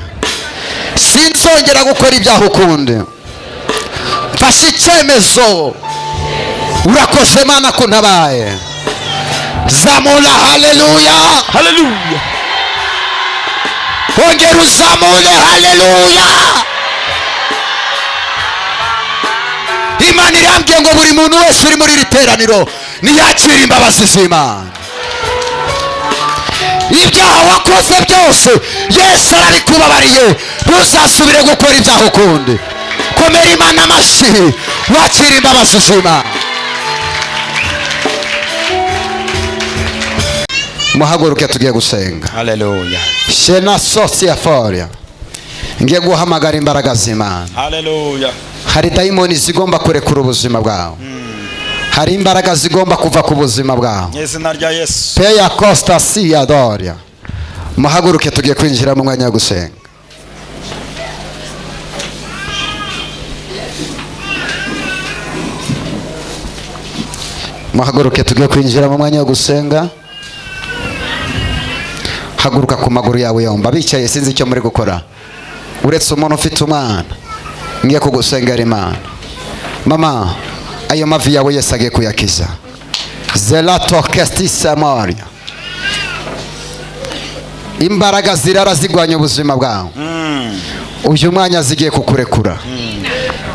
sinzongera gukora ibyaha ukundi. Mfashe icyemezo. Urakoze Mana kuntabaye. Zamura haleluya, haleluya. Ongera uzamure haleluya. Imana irambwiye ngo buri muntu wese uri muri iri teraniro niyakire imbabazi z'Imana. Ibyaha wakoze byose Yesu arabikubabariye, ntuzasubire gukora ibyaha ukundi. Komera Imana amashyi, wakire imbabazi z'Imana. Muhaguruke tugiye gusenga. Haleluya. Shena sosia foria. Ngiye guhamagara imbaraga z'Imana. Haleluya. Hari dayimoni zigomba kurekura ubuzima bwawe. Hari imbaraga zigomba kuva ku buzima bwawe. Izina rya Yesu. Peya Costa sia doria. Muhaguruke tugiye kwinjira mu mwanya wo gusenga. Muhaguruke tugiye kwinjira mu mwanya wo gusenga. Haguruka ku maguru yawe yombi. Abicaye sinzi icyo muri gukora, uretse umuntu ufite umwana. Ngiye kugusengera Imana. Mama, ayo mavi yawe Yesu agiye kuyakiza. Zelato kestisa moria. Imbaraga zirara zigwanya ubuzima bwawe, uyu mwanya zigiye kukurekura.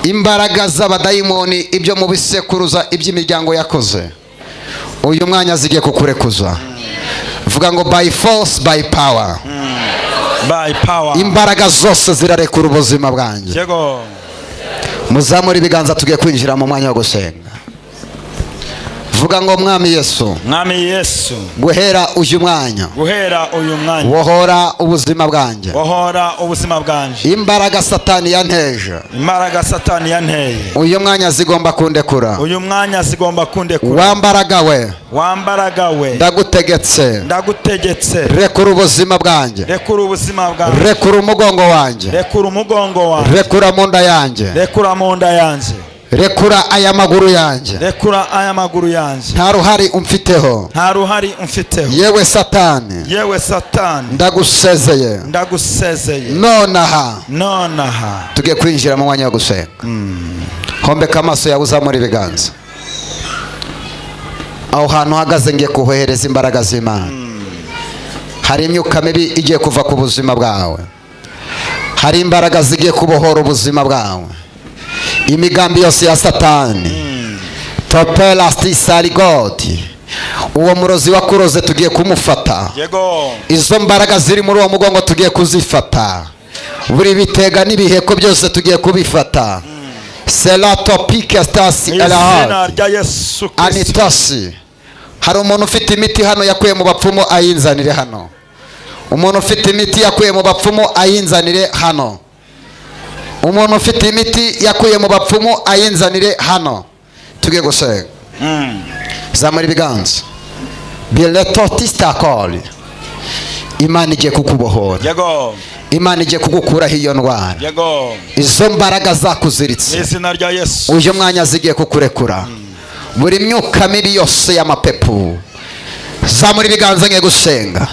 Imbaraga z'abadayimoni, ibyo mu bisekuruza, iby'imiryango yakoze, uyu mwanya zigiye kukurekuza. Vuga ngo by force, by power. By power. Imbaraga zose zirarekura ubuzima bwanjye. Yego. Muzamure ibiganza tugiye kwinjira mu mwanya wo gusenga. Vuga ngo Mwami Yesu, Mwami Yesu, guhera uyu mwanya, guhera uyu mwanya, wohora ubuzima bwanjye, wohora ubuzima bwanjye. Imbaraga Satani yanteje, imbaraga Satani yanteye, uyu mwanya zigomba kundekura, uyu mwanya zigomba kundekura. Wambaraga we, wambaraga we, ndagutegetse, ndagutegetse, rekura ubuzima bwanjye, rekura ubuzima bwanjye, rekura umugongo wanjye, rekura umugongo wanjye, rekura mu nda yanjye, rekura mu nda yanjye, rekura aya maguru yanjye, rekura aya maguru yanjye. Nta ruhari umfiteho, nta ruhari umfiteho. Yewe Satani, yewe Satani, ndagusezeye, ndagusezeye, nonaha, nonaha. Tugiye kwinjira mu mwanya wo gusenga. Hombeka amaso yawe, uzamura ibiganza. Aho hantu uhagaze ngiye kuhohereza imbaraga z'Imana. Hari imyuka mibi igiye kuva ku buzima bwawe, hari imbaraga zigiye kubohora ubuzima bwawe. Imigambi yose ya Satani topelastisaligoti, uwo murozi wakuroze tugiye kumufata. Yego. Izo mbaraga ziri muri uwo mugongo tugiye kuzifata. Buri bitega n'ibiheko byose tugiye kubifata. Selatopike stasi Mu izina elahad rya Yesu Kristo. Anitasi. Hari umuntu ufite imiti hano yakuye mu bapfumu, ayinzanire hano. Umuntu ufite imiti yakuye mu bapfumu ayinzanire hano. Umuntu ufite imiti yakuye mu bapfumu ayinzanire hano. Tugiye gusenga. Zamura ibiganza. Biletotistakoli. Imana igiye kukubohora. Yego. Imana igiye kugukuraho iyo ndwara. Yego. Izo mbaraga Mu zakuziritse, izina rya Yesu. uyu mwanya zigiye kukurekura. Buri myuka mibi yose y'amapepu, zamura ibiganza ngiye gusenga.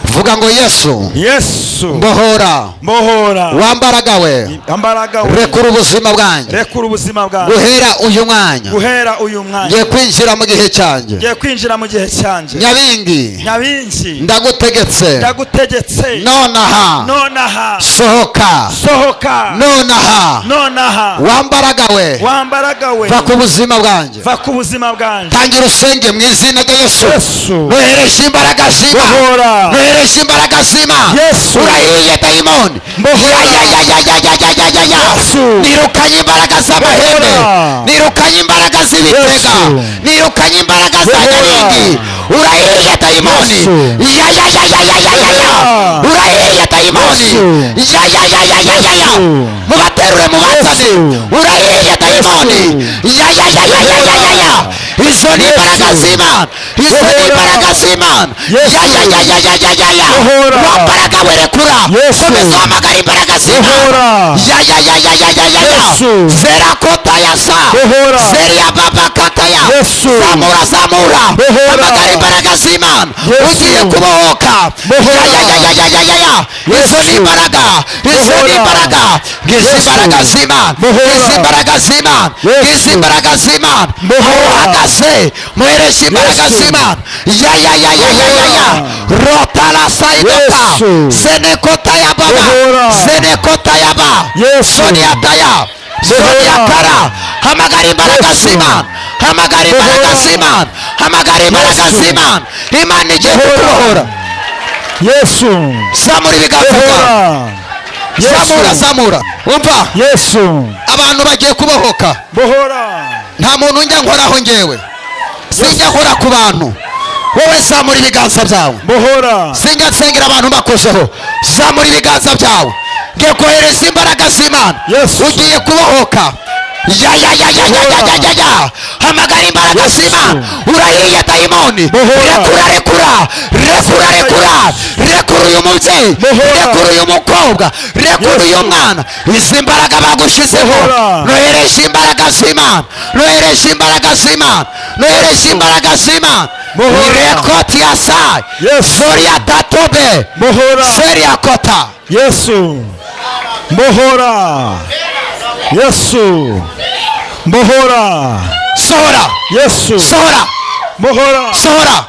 Vuga ngo Yesu, Yesu, mbohora, mbohora, wambaraga we, ambaraga we, rekura ubuzima bwanjye, rekura ubuzima bwanjye, guhera uyu mwanya, guhera uyu mwanya, ngiye kwinjira mu gihe cyanjye. ngiye kwinjira mu gihe cyanjye. Nyabingi, Nyabingi, ndagutegetse, ndagutegetse, nonaha, nonaha, sohoka, sohoka, nonaha, nonaha, wambaraga we, wambaraga we, va ku buzima bwanjye. va ku buzima bwanjye. Tangira usenge mu izina rya Yesu. Yesu. Nohereje imbaraga z'Imana, Bohora. nohereje imbaraga z'Imana. Yesu. Urahiye dayimoni. Bohora. Ya, ya, ya, ya, ya, ya, ya, ya, ya. Yesu. Nirukanye imbaraga z'amahembe, Bohora. nirukanye imbaraga z'ibitega, Yesu. nirukanye imbaraga za Bohora. nyabingi. Urahiye dayimoni. Yesu. Ya, ya, ya, ya, ya, ya, ya, ya. Bohora. Urahiye dayimoni. Yesu. Ya, ya, ya, ya, ya, ya, ya. Yesu. Mubaterure, mubazane. Yesu. Urahiye dayimoni. Ya, ya, ya, ya, ya, ya, ya, ya. Izo ni imbaraga z'Imana, izo ni Bohora. imbaraga z'Imana. Yesu. Ya, ya, ya, ya, ya, ya, ya, ya. Bohora. Wa mbaraga we, rekura. Yesu. Komeza uhamagara imbaraga z'Imana. Bohora. Ya, ya, ya, ya, ya, ya, ya, ya. Yesu. Zerakota ya sa. Bohora. Seria baba kata ya. Yesu. Zamura, zamura. Bohora. Hamagara imbaraga z'Imana. Yesu. Ugiye kubohoka. Bohora. Ya, ya, ya, ya, ya, ya, ya. Izo ni Yesu. imbaraga, izo ni Bohora. imbaraga. Ngizi Yesu. imbaraga z'Imana, Bohora. ngizi imbaraga z'Imana, Yesu. ngizi imbaraga z'Imana. Bohora. Aho uhagaze muhereje imbaraga Yesu. z'Imana. Ya, ya, ya, ya, ya, ya, ya. Rotala saidota. Yesu. Zenekota ya baba. Bohora. Zenekota ya ba. Yesu. Soniata ya. Sonia kara. Hamagara imbaraga Yesu. z'Imana, hamagara imbaraga Bohora. z'Imana, hamagara imbaraga Yesu. z'Imana. Imana igiye Bohora. kukubohora. Yesu. Zamura ibiganza byawe. Bohora. Zamura, Yesu. zamura, umva. Yesu. Abantu bagiye kubohoka. Bohora. Nta muntu njya nkoraho, ngewe sinjya nkora ku bantu. Wowe zamura ibiganza byawe. Bohora. Sinjya nsengera abantu bakozeho. Zamura ibiganza byawe, ngiye kohereza imbaraga z'Imana. Yesu. Ugiye kubohoka. Ya, ya, ya, ya, ya, ya, ya, ya, ya. Hamagara imbaraga Yesu. z'Imana. Urahiye dayimoni. Bohora. Rekura, rekura, rekura, rekura, rekura uyu mubyeyi. Bohora. Rekura uyu mukobwa, rekura uyu Yesu. mwana. Izi mbaraga bagushizeho, Bohora. nohereje imbaraga z'Imana, nohereje imbaraga z'Imana, nohereje imbaraga z'Imana. Bohora. Rekoti ya sai. Yesu. Zoria tatobe. Bohora. Seria kota. Yesu. Bohora. Yesu. Bohora. Sohora. Yesu. Sohora. Bohora. Sohora,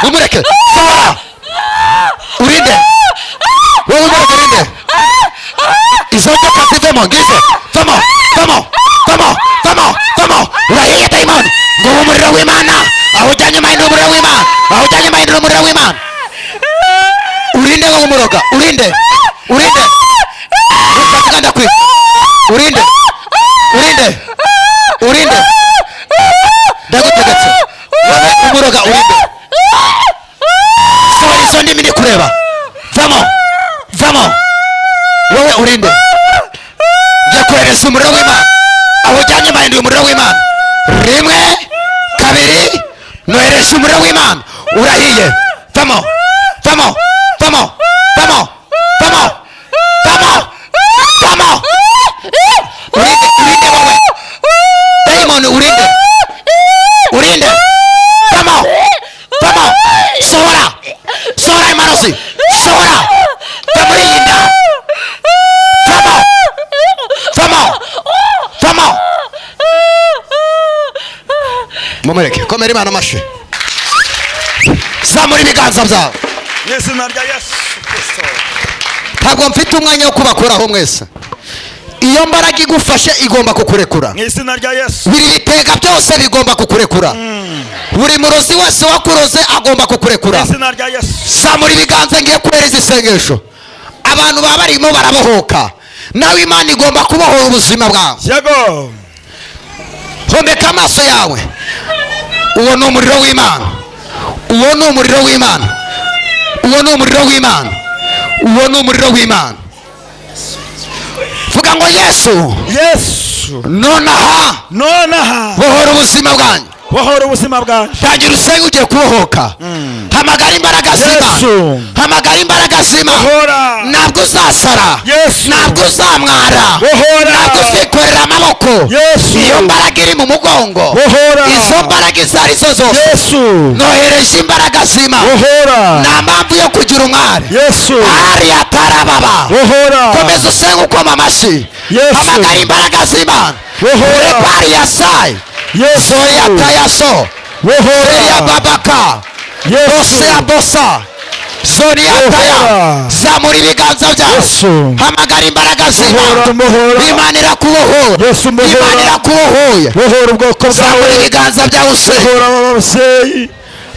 umureke. Sohora. Urinde wowe, umureke, urinde izo nzoka zivemo. Ngizo, vamo, vamo, vamo, vamo, vamo. Urahiye dayimoni. Nguwo umuriro w'Imana aho ujyanye mahindura umuriro w'Imana, aho ujyanye mahindura umuriro w'Imana. Urinde wowe umuroga, urinde, urinde, utavuga ndakwica. Urinde, urinde, urinde, ndagutegetse. Urinde, njya kohereza umuriro w'Imana. Aho ujyanye bahinduye umuriro w'Imana. Rimwe, kabiri, nohereje umuriro w'Imana. Urahiye. Vamo, vamo, vamo, vamo, vamo, vamo, vamo. Urinde, urinde wowe dayimoni, urinde, urinde. Vamo, vamo. Sohora, sohora imarozi, sohora. Va muri iyi nda. Vamo, vamo, vamo. Mumureke. Komera Imana amashyi. Zamura ibiganza byawe. Mu izina rya Yesu Kristo. Ntabwo mfite umwanya wo kubakuraho mwese. Iyo mbaraga igufashe igomba kukurekura. Mu izina rya Yesu. Buri bitega byose bigomba kukurekura. Buri murozi wese wakuroze agomba kukurekura. Mu izina rya Yesu. Zamura ibiganza, ngiye kuhereza isengesho. Abantu baba barimo barabohoka, nawe Imana igomba kubohora ubuzima bwawe. Yego. Homeka amaso yawe. Uwo ni umuriro w'Imana. Uwo ni umuriro w'Imana. Uwo ni umuriro w'Imana. Uwo ni umuriro w'Imana. Vuga ngo Yesu. Yesu. Nonaha. Nonaha. Bohora ubuzima bwanjye. Bohora ubuzima bwanjye. Tangira usenge, ugiye kubohoka. Hamagara imbaraga z'Imana. Yesu. Hamagara imbaraga z'Imana. Bohora. Ntabwo uzasara. Yesu. Ntabwo uzamwara. Bohora. Ntabwo uzikorera amaboko. Yesu. Iyo mbaraga iri mu mugongo. Bohora. Izo mbaraga izo ari zo zose. Yesu. Nohereje imbaraga z'Imana. Bohora. Nta mpamvu yo kugira umwari. Yesu. Hariya atarababa. Bohora. Komeza usenge ukoma amashyi. Yesu. Hamagara imbaraga z'Imana. Bohora. Repari ya sai. Yesu. Zoya tayaso. Bohora. Seya babaka. Yesu. Bose bosa. Zoria taya. Bohora. Zamura ibiganza byawe. Yesu. Hamagara imbaraga z'Imana. Bohora, bohora. Imana irakubohora. Yesu, mbohora. Imana irakubohoye. Bohora ubwoko Zamura bwawe. ibiganza byawe usenge. Bohora aba babyeyi.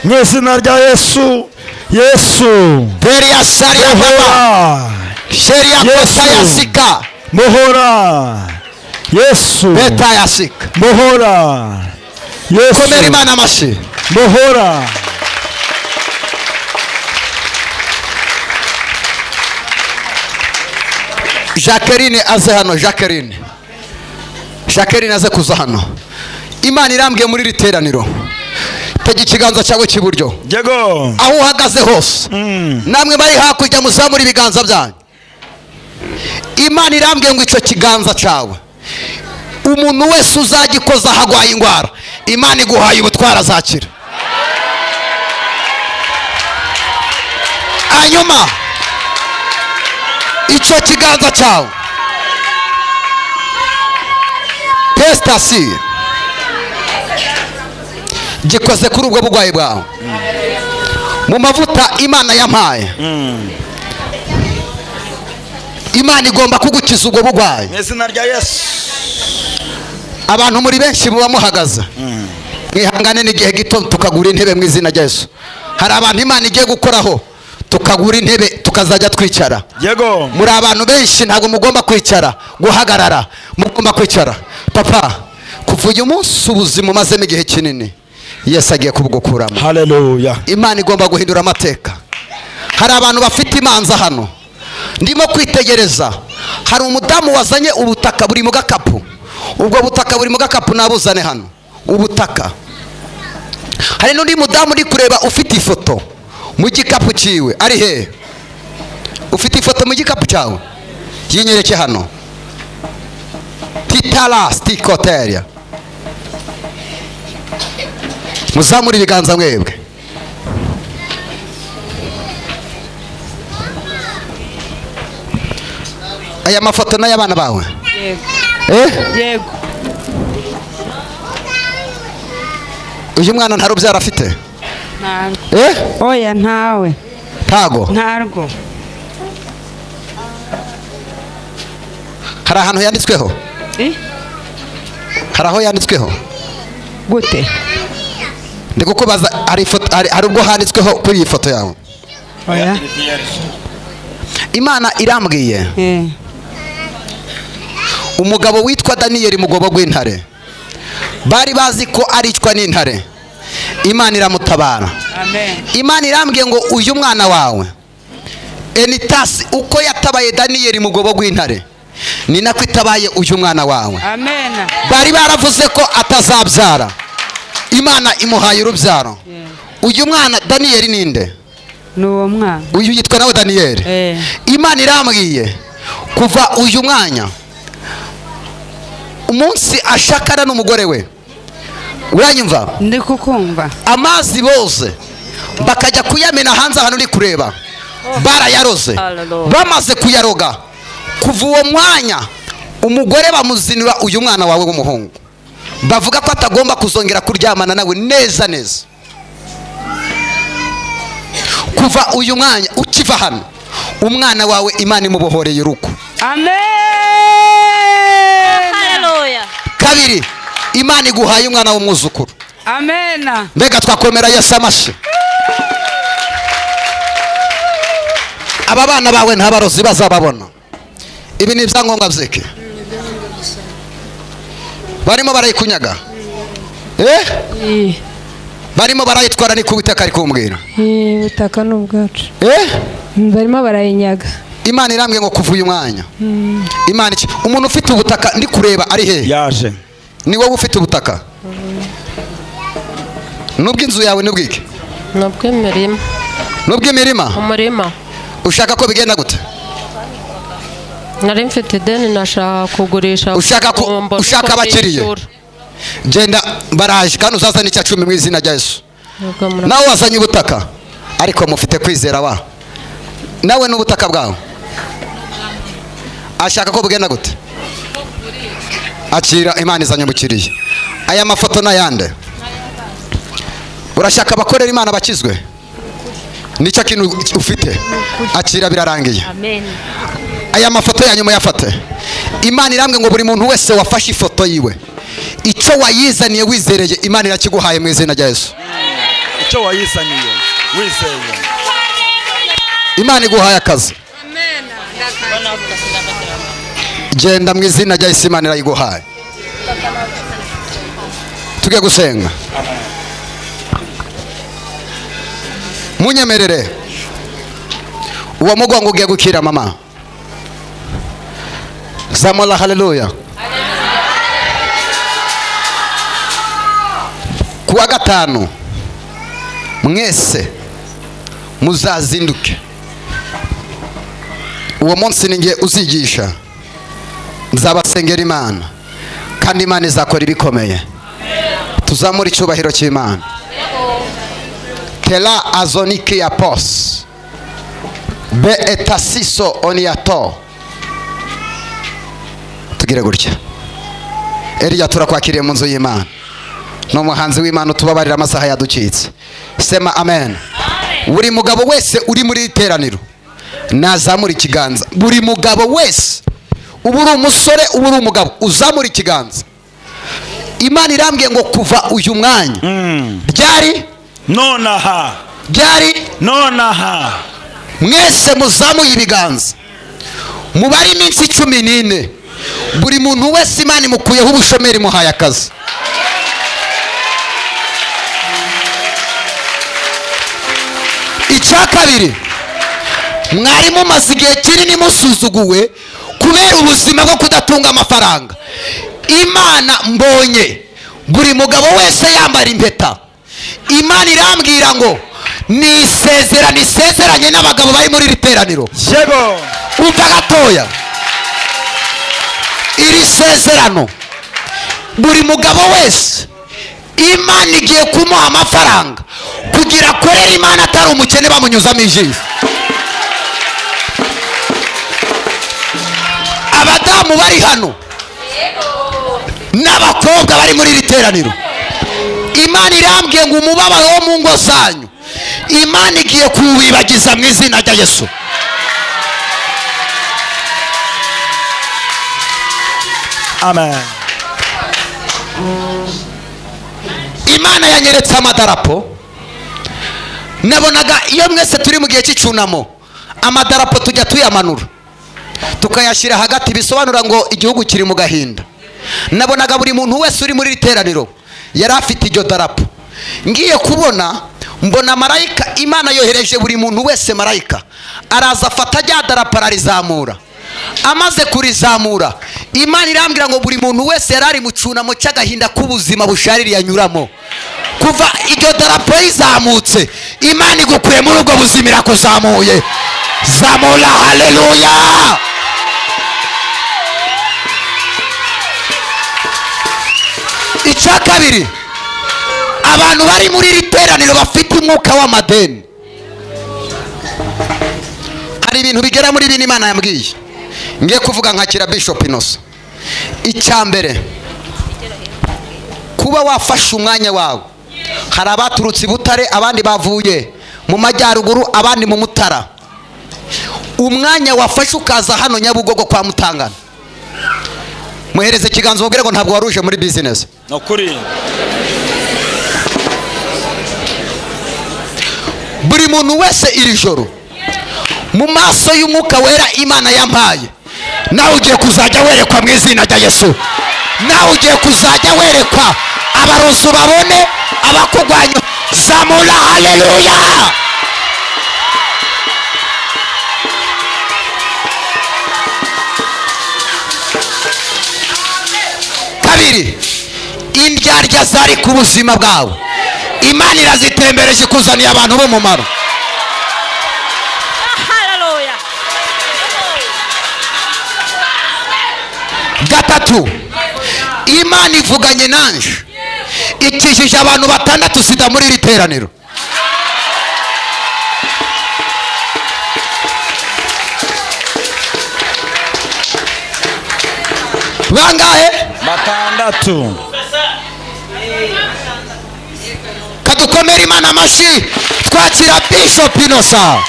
Mu izina rya Yesu. Yesu. Teria saria baba. Bohora. Sheria Yesu. kosa ya sika. Bohora. Yesu. Beta ya sika. Bohora. Yesu. Komera Imana amashyi. Bohora. Jacqueline aze hano. Jacqueline, Jacqueline aze kuza hano. Imana irambwiye muri iri teraniro, tega ikiganza cyawe cy'iburyo. Yego. Aho uhagaze hose, namwe bari hakurya muzamura ibiganza byanyu. Imana irambwiye ngo icyo kiganza cyawe, umuntu wese uzagikoza ahagwaye indwara, Imana iguhaye ubutwara azakira. Hanyuma icyo kiganza cyawe testasi gikoze kuri ubwo burwayi bwawe mu mavuta Imana yampaye. Imana igomba kugukiza ubwo burwayi. Mu izina rya Yesu. Abantu muri benshi muba muhagaze, mwihangane n'igihe gito tukagura intebe mu izina rya Yesu. Hari abantu Imana igiye gukoraho tukagura intebe tukazajya twicara. Yego. Muri abantu benshi ntabwo mugomba kwicara, guhagarara, mugomba kwicara. Papa, kuva uyu munsi ubuzima umazemo igihe kinini, Yesu agiye kubugukuramo. Haleluya. Imana igomba guhindura amateka. Hari abantu bafite imanza hano ndimo kwitegereza. Hari umudamu wazanye ubutaka buri mu gakapu. Ubwo butaka buri mu gakapu nabuzane hano. Ubutaka. Hari n'undi mudamu uri kureba ufite ifoto mu gikapu cyiwe. Ari he? Ufite ifoto mu gikapu cyawe? Yinyereke hano. Titala stikoteria. Muzamura ibiganza mwebwe. Aya mafoto n'ay'abana bawe? Yego. Eh? Yego. Uyu mwana nta rubyaro afite? Ntarwo. Eh? Oya ntawe. Ntago? Ntarwo. Hari ahantu yanditsweho? Eh? Hari aho yanditsweho? Gute? Ndi kukubaza, hari ifoto, hari ubwo handitsweho kuri iyi foto yawe? Oya. Imana irambwiye. Eh. Umugabo witwa Daniyeli mugobo gw'intare, bari bazi ko aricwa n'intare, Imana iramutabara. Amen. Imana irambwiye ngo uyu mwana wawe Enitasi uko yatabaye Daniyeli mu rwobo rw'intare, ni nako itabaye uyu mwana wawe. Amen. Bari baravuze ko atazabyara, Imana imuhaye urubyaro. Uyu mwana Daniyeli ninde? Ni uwo mwana. Uyu yitwa nawe Daniyeli. Imana irambwiye kuva uyu mwanya umunsi ashakana n'umugore we, uranyumva? Ndi kukumva. Amazi bose bakajya kuyamena hanze ahantu uri kureba, barayaroze. Bamaze kuyaroga, kuva uwo mwanya umugore bamuzinura uyu mwana wawe w'umuhungu, bavuga ko atagomba kuzongera kuryamana nawe neza neza. Kuva uyu mwanya ukiva hano, umwana wawe Imana imubohoreye urugo. Amen. Haleluya. Kabiri, Imana iguhaye umwana w'umwuzukuru. Amen. Mbega twakomera Yesu amashyi. Aba bana bawe nta barozi bazababona. Ibi ni ibyangombwa byeke. Barimo barayikunyaga. Barimo barayitwara, ni kubitaka ari kumbwira. Ubutaka ni ubwacu. Barimo barayinyaga. Imana irambwiye ngo kuva uyu mwanya. Imana iki? Umuntu ufite ubutaka ndi kureba ari he? Yaje. Ni wowe ufite ubutaka. Nubwo inzu yawe nubwike? Nubwo imirima. Nubwo imirima? Umurima. Ushaka ko bigenda gute? Nari mfite ideni nashaka kugurisha. Ushaka abakiriye. Genda baraje kandi uzazana icya 10 mu izina rya Yesu. Nawe wazanye ubutaka ariko mufite kwizera wa. Nawe n'ubutaka bwawe. Ashaka ko bugenda gute? Akira, Imana izanye umukiriye. Aya mafoto n'ayande. Urashaka abakorera Imana bakizwe? Nicyo kintu ufite. Akira, birarangiye. Amen. Aya mafoto ya nyuma yafate. Imana irambwe ngo buri muntu wese wafashe ifoto yiwe, icyo wayizaniye wizereye, Imana irakiguhaye mu izina rya Yesu. Icyo wayizaniye wizeye, Imana iguhaye akazi. Amen. Genda mu izina rya Yesu, Imana irayiguhaye. Tujye gusenga. Munyemerere. Uwo mugongo ugiye gukira mama. Zamala haleluya. Kuwa gatanu mwese muzazinduke. Uwo munsi ninjye uzigisha, nzabasengera Imana kandi Imana izakora ibikomeye. Tuzamura icyubahiro cy'Imana. Kela azoniki ya pos be etasiso oniato. Tugire gutya. Eliya turakwakiriye mu nzu y'Imana. Ni umuhanzi w'Imana utubabarira amasaha yaducitse. Sema amen. Buri mugabo wese uri muri iteraniro nazamura ikiganza. Buri mugabo wese, ubu uri umusore, ubu uri umugabo, uzamura ikiganza. Imana irambwiye ngo kuva uyu mwanya byari nonaha, byari nonaha, mwese muzamuye ibiganza. Mubare iminsi 14, buri muntu wese Imana imukuyeho ubushomeri, muhaye akazi. Icya kabiri, mwari mumaze igihe kinini musuzuguwe kubera ubuzima bwo kudatunga amafaranga. Imana mbonye buri mugabo wese yambara impeta. Imana irambwira ngo ni isezerano isezeranye n'abagabo bari muri iri teraniro. Yego. Umva gatoya. Iri sezerano buri mugabo wese Imana igiye kumuha amafaranga kugira akorere Imana atari umukene bamunyuzamo ijisho. Abadamu bari hano n'abakobwa bari muri iri teraniro, Imana irambwiye ngo umubabaro wo mu ngo zanyu Imana igiye kuwibagiza mu izina rya Yesu. Amen. Imana yanyeretse amadarapo. Nabonaga iyo mwese turi mu gihe cy'icyunamo, amadarapo tujya tuyamanura tukayashyira hagati, bisobanura ngo igihugu kiri mu gahinda. Nabonaga buri muntu wese uri muri iri teraniro yari afite iryo darapo. Ngiye kubona Mbona marayika, Imana yohereje buri muntu wese marayika, araza afata rya darapo ararizamura. Amaze kurizamura, Imana irambwira ngo buri muntu wese yari ari mu cyunamo cy'agahinda k'ubuzima bushaririye anyuramo, kuva iryo darapo rizamutse, Imana igukuye muri ubwo buzima irakuzamuye. Zamura haleluya. Icya kabiri, abantu bari muri iri teraniro bafite umwuka w'amadeni, hari ibintu bigera muri bine Imana yambwiye ngiye kuvuga nkakira Bishop Innocent. Icya mbere, kuba wafashe umwanya wawe. Hari abaturutse i Butare, abandi bavuye mu majyaruguru, abandi mu Mutara. Umwanya wafashe ukaza hano Nyabugogo kwa Mutangana, muhereze ikiganza umubwire ngo ntabwo waruje muri business. Nukuri. Buri muntu wese iri joro mu maso y'umwuka wera Imana yampaye, nawe ugiye kuzajya werekwa mu izina rya Yesu. Nawe ugiye kuzajya werekwa, abarozi babone, abakugwanya. Zamura haleluya. Kabiri, indyarya zari ku buzima bwawe Imana irazitembereje ikuzaniye abantu b'umumaro. Haleluya. Gatatu, Imana ivuganye nanje ikijije abantu 6 sida muri iri teraniro. Bangahe? 6. Kadukomera Imana amashyi twakira Bishop Innocent.